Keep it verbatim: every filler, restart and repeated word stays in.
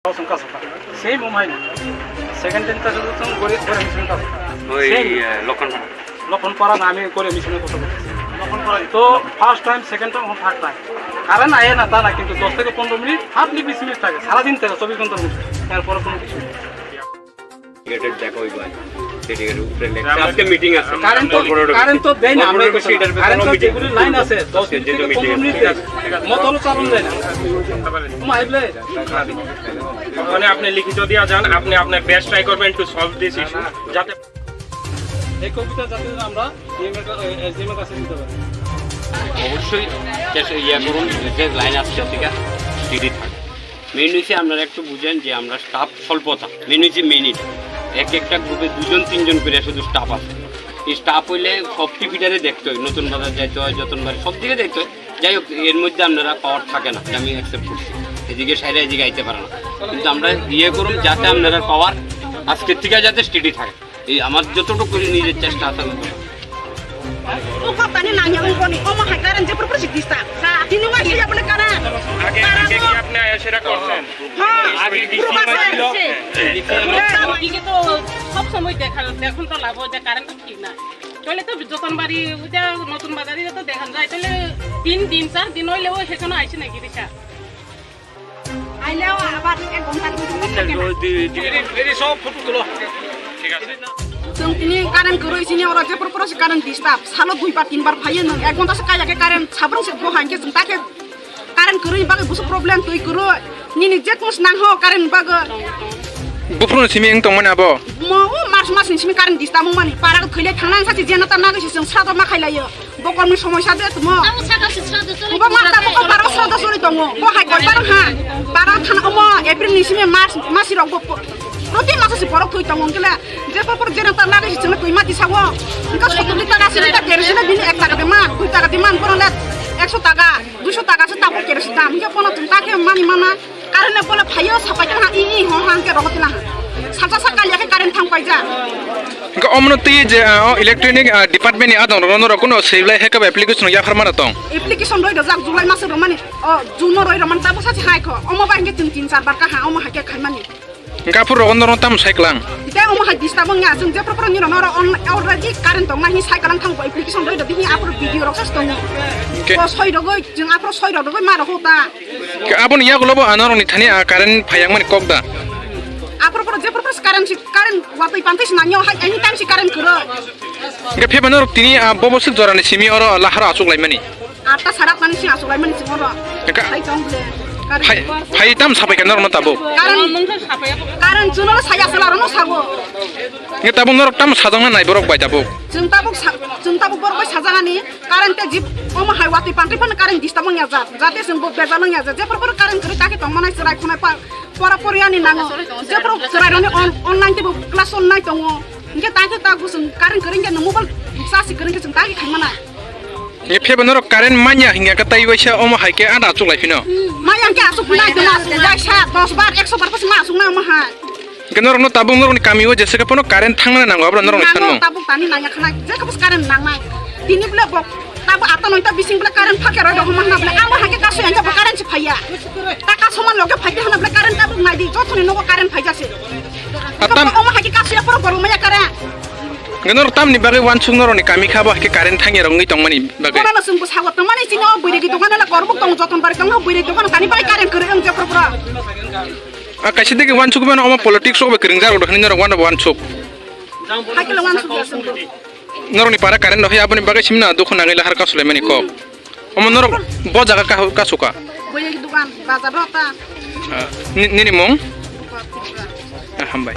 Same umhaino. Second time ta sudhu tong gori, gori mission ka. Oi, same. Iya, Lokhan Para. Lokhan Para na ami gori mission ko to. Lokhan Para. To first time, second time, third time. Current আয় না তা না, কিন্তু দশ থেকে পনেরো minute, hardly বিশ মিনিট থাকে, সারাদিন থাকে, চব্বিশ ঘন্টার মধ্যে। তারপরে কোনো কিছু নেই। ডেডিকেটেড দেখা হইব আজ। ডেডিকেটেড উপরে লেখা। আমরা আজকে মিটিং আছে। কারেন্ট তো, কর্পোরেটর কারেন্ট তো দেয় না, আমরা কর্পোরেটর অফিসে এটার ভিতরে কারেন্ট তো মিটিং যেগুলি আছে। লাইন আছে, দশ মিনিট যেহেতু থেকে মিটিং পনেরো মিনিট আছে। থাকে। তোমার আইলে ওখানে আপনি লিখিত দিয়ে যান, আপনি আপনার বেস্ট ট্রাই করবেন টু সলভ দিস ইস্যু, যাতে এই কপিটা যাতে আমরা ডিএম এর কা-, এ, এসডিএম এর কাছে দিতে পারি। অবশ্যই চেষ্টা ইয়ে করুন, যে লাইন আছে সেদিকে স্টেডি থাকে। মেইন হচ্ছে আপনারা একটু বুঝেন যে আমরা স্টাফ স্বল্পতা, মেইন হচ্ছে মেইন এটা। এক একটা গ্রুপে দুজন তিনজন করে শুধু স্টাফ আছে। এই স্টাফ হইলে সব টিপিটারে দেখতে হয়, নতুন বাজার যাইতে হয়, যতন বাড়ি সব দিকে দেখতে হয়। যাই হোক, এর মধ্যে আপনারা পাওয়ার থাকে না, আমি অ্যাকসেপ্ট করছি। এদিকে সাইডে এদিকে আইতে পারে না, কিন্তু আমরা ইয়ে করুন যাতে আপনারা পাওয়ার আজকে থেকে যাতে স্টেডি থাকে। এই আমার যতটুকু করি নিজের চেষ্টা আছে আমি করব। O kok tani nang yang koni, omo hai current je pura pura si dista. Sa, tini wa siya pura current. আগে আগে কি আপনি আয়া সেটা করছেন? Ha, আগে ডিসি pura ছিল। Pura. বিগত সব সময় দেখা, এখন তো লাভ হয় যে কারেন্ট ঠিক না। তাহলে তো যতন বাড়ি ওইটা নতুন বাজারে তো দেখা যায়, তাহলে তিন দিন চার দিন হইলেও সেখানে আইসে নাকি রিক্সা? আইলেও আবার এক ঘন্টা দুই ঘন্টা থাকে না। এটি সব ফটো তুলো। ঠিক আছে। Chwng tini current kwrwi, chini oro jepor poro se current disturb. Salo dui bar tin bar phaiyo nwng, ek ghonta se kaiya khe current, sabrang se bo hai khe chwng ta khe current kwrwi bagwi busu problem, twi kwrwi. Nini je tong se nang ho current bagwi. Buphuru ni simi wng tongmani abo? Mo o March mas ni simi current disturb wngmani. Para thwile thangna wngsa si jena ta nagwi se chwng sado ma khailaio. Bo komni somosya de tumo. Abo saka se sado choli. Bo ma ta bo paro sado choli tongo. Bo hai koi paro ha. Paro thana omo April ni simi March masi rok bo po-, proti maso si borok thwi tongo hwnkhe le. Je poro poro jena ta lagwi si chwngno twi mati sawo. Hwnkhe sottor taka, sini ta kerosene bini ek taka de man, dui taka de man, bono le ekso taka, duiso taka se tabuk kerosene dam. Hwnkhe bono chwng ta khe mani mana. Current ni bole phaio, sapai tong ha, i, i, ho, ha, hwnkhe rogo tila ha. Salsa sa kalia khe current thang paija. Hwnkhe omono twi je, ah, o electronic, ah, department ni adong rok, norok kuno swiblai hai khe application yapharma rok tong. Application roi rojak July maso romani, o June no roi romani tabuk sachi hai kho. Omo bai hwnkhe chwng tin char bar kaha, omo hai khe khaimani. Hwnkhe aphuru rogo norok tamo sai klang? Tei omo hai disturb wngya, chwng je propor ni rok norok on-, already current tongma hi sai klang thang bo application roi rodi hi aphuru video rok sa tongo. Hwnkhe o soi rogoi, chwng aphuru soi rogoi ma rok ta. Ke aboni yagulo bo anorokni thani, ah, current phai yang mani kok da? Aphuru phuru je phuru phuru current si, current watwi pantwi si nangyo, hai anytime si current kwrwi. Hwnkhe pheba norok tini, ah, bobo swk jorani simi oro laharo achuk laimani? Atta sarat mani si achuk laimani si oro. Hwnkhe hai tong ble. Current. Hai, hai tam sapai khe norokno tabuk? Current, current chuno saya sela rono sago. Hwnkhe tabuk norok tamo sajokna nai borok bai tabuk? Chwng tabuk sa-, chwng tabuk borok bai sajagani. Current tei jib omo hai watwi pantwi phano current disturb wngya jat. Jate chwng bo bejal wngya jat. Jephru phru current kwrwi ta khe tongmanai chwrai khonai pa-, pora poriya ni nango. Jephru chwrai rokni on-, online teibo class onnai tongo. Hwnkhe ta khe ta bo chwng current kwrwi hwnkhe nwng mobile charge kwrwi hwnkhe chwng ta khe khaimanai. Hwnkhe phebo norok current manya hwnkhe tei waisa omo hai khe ada achuk lai phino. Manya hwnkhe achuk nai tongma achuk waisa dos bar ekso bar pho chwng achuk nai omo hai. Hwnkhe norokno tabuk norokni kamio jesa khe phano current thangnani nango, abro norokni sanmung. Tabuk tani nangya khana, je khe bus current nangnai. Tini bwle bo tabuk atta noita bising bwle current phakhe roi rok hwnma hwna bwle amo hai khe kasu yang khe bo current se phaiya. Ta kasu man loge phai khe hwnna bwle current tabuk nai di, jothoni nogo current phai jase. Atam- Omo hai khe kasu ya pura borok maya current. Hwnkhe norok tamni bagwi wansuk norokni kami kha bo hai khe current thangya rok wngwi tongmani bagwi. Bono no chwng bwsago tongmani chini o bwrwi dogan la korbuk tong joton bari tong bwrwi dogan tani bai current kwrwi wng je pura pura. A kaisa digi wansuk mano omo politics rok bai kwrwng jarok hinwi norok wano wansuk. Hakhe le wansuk ya sung. Norokni para current rok hai aboni bagwi simna dukhu nangwi lahar kasulaimani kok. Omo norok bo jaga ka-, kasuka. Boyek dukan bazar rok ta. Ah, ni-, nini mung? Ah, hambai.